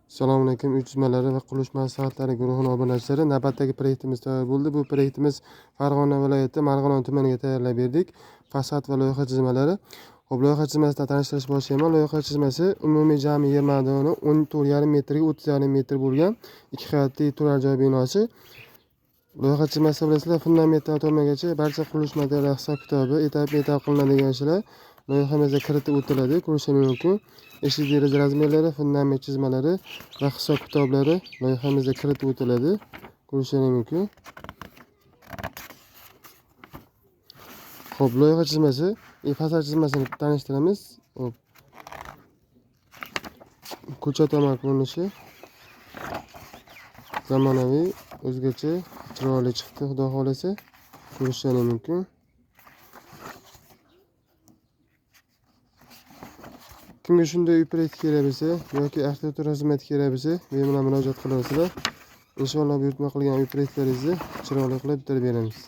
Assalomu alaykum, uy chizmalari va qurilish maslahatlari guruhi obunachilari. Navbatdagi proyektimiz tayyor bo'ldi. Bu proyektimiz Farg'ona viloyati Marg'ilon tumaniga tayyorlab berdik. Fasad va loyiha chizmalari. Xo'p, loyiha chizmasidan tanishtirish boshlayman. Loyiha chizmasi umumiy jami yer maydoni 14,5 metrga 30,5 metr bo'lgan ikki qavatli turar joy binosi. Loyiha chizmasi bilasizlar, fundamentdan tomagacha barcha qurilish materiallari hisob kitobi etap-etap qilinadigan ishlar loyihamizda kiritib o'tiladi. Ko'rishingiz mumkin. Eshik deraza razmerlari, fundament chizmalari va hisob kitoblari loyihamizda kiritib o'tiladi. Ko'rishingiz mumkin. Xo'p, loyiha chizmasi, fasad chizmasini tanishtiramiz. Xo'p. Ko'cha tomon ko'rinishi zamonaviy, o'zgacha, chiroyli chiqdi, xudo xohlasa. Ko'rishingiz mumkin. Kimga shunday uy proyekti kerak bo'lsa yoki arxitektura xizmati kerak bo'lsa, bemalol murojaat qilasizlar. Inshaalloh buyurtma qilgan uy proyektlaringizni chiroyli qilib bitirib beramiz.